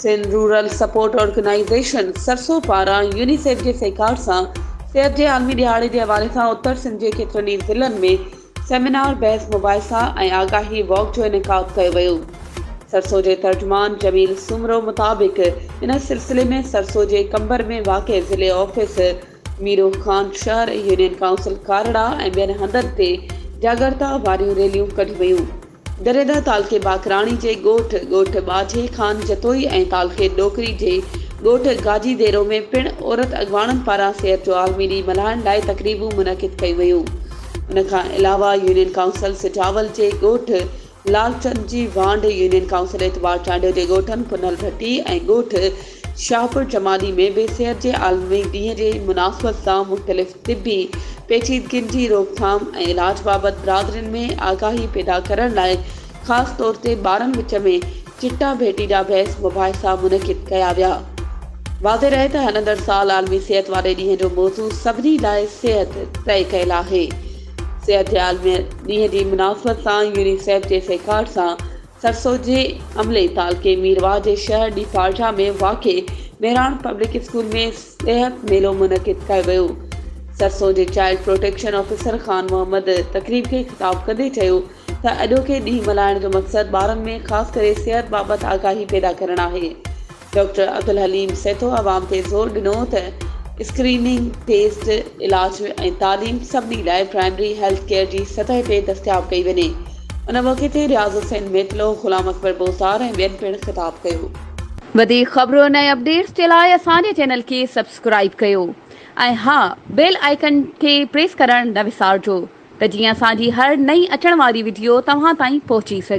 Sindh rural support organisation SRSO پاران UNICEF جي سهڪار سان صحت جي عالمي ڏهاڙي جي حوالي سان اتر سنڌ جي ڪيترن ئي ضلعن ۾ سيمينار، بحث مباحثا ۽ آگاهي واڪ جو انعقاد ڪيو ويو. سرسو جي ترجمان جميل سومرو مطابق ان سلسلي ۾ سرسو جي قمبر ۾ واقع ضلعي آفيس، ميرو خان شهر، يونين ڪائونسل کارڙا ۽ ٻين هنڌن تي جاڳرتا واريون ريليون ڪڍيون ويون. دريده تعلقي باقراڻي جي ڳوٺ ڳوٺ ٻاجهي خان جتوئي ۽ تعلقي ڏوڪري جي ڳوٺ گاجي ديرو ۾ پڻ عورت اڳواڻن پاران صحت جو عالمي ڏينهن ملهائڻ لاء تقريبون منعقد ڪيون ويون. ان کان علاوه يونين ڪائونسل سجاول جي ڳوٺ لالچند جي وانڍ، يونين ڪائونسل اعتبار چانڊيو جي ڳوٺن پنهل ڀٽي ۽ ڳوٺ شاهپور جمالي ۾ به صحت جي عالمي ڏينهن جي مناسبت سان مختلف طبي پيچيدگين جي روڪٿام ۽ علاج بابت برادرين ۾ آگاهي پيدا ڪرڻ لاء خاص طور تي ٻارن وچ ۾ چٽا ڀيٽي جا بحث مباحثا منعقد ڪيا ويا. واضح رهي ته هلندڙ سال عالمي صحت واري ڏينهن جو موضوع سڀني لاء صحت طئي ڪيل آهي. صحت جي عالمي ڏينهن جي مناسبت سان يونيسيف جي سهڪار سان سرسو جي عملي تعلقي ميرواهه جي شهر ڏيپارجا ۾ واقع مهراڻ پبلڪ اسڪول ۾ صحت ميلو منعقد ڪيو ويو. سرسو جي child protection officer Khan Muhammad تقريب کي خطاب ڪندي چيو ته اڄوڪي ڏينهن ملهائڻ جو مقصد ٻارن ۾ خاص ڪري صحت بابت آگاهي پيدا ڪرڻ آهي. ڊاڪٽر عبدالحليم سهتو عوام تي زور ڏنو ته اسڪريننگ، ٽيسٽ، علاج ۽ تعليم سڀني لاء پرائمري هيلٿ ڪيئر جي سطح تي دستياب ڪئي وڃي. ان موقعي تي رياض حسين ميتلو، غلام اڪبر بوزدار ۽ ٻين پڻ خطاب ڪيو. وڌيڪ خبرن ۽ اپڊيٽس جي لاء اسان جي چينل کي سبسڪرائيب ڪيو ۽ ها بيل آئيڪن کي پريس ڪرڻ نه وسارجو ته جيئن اسان جي هر نئين اچڻ واري وڊيو توهان تائين پهچي سگهي.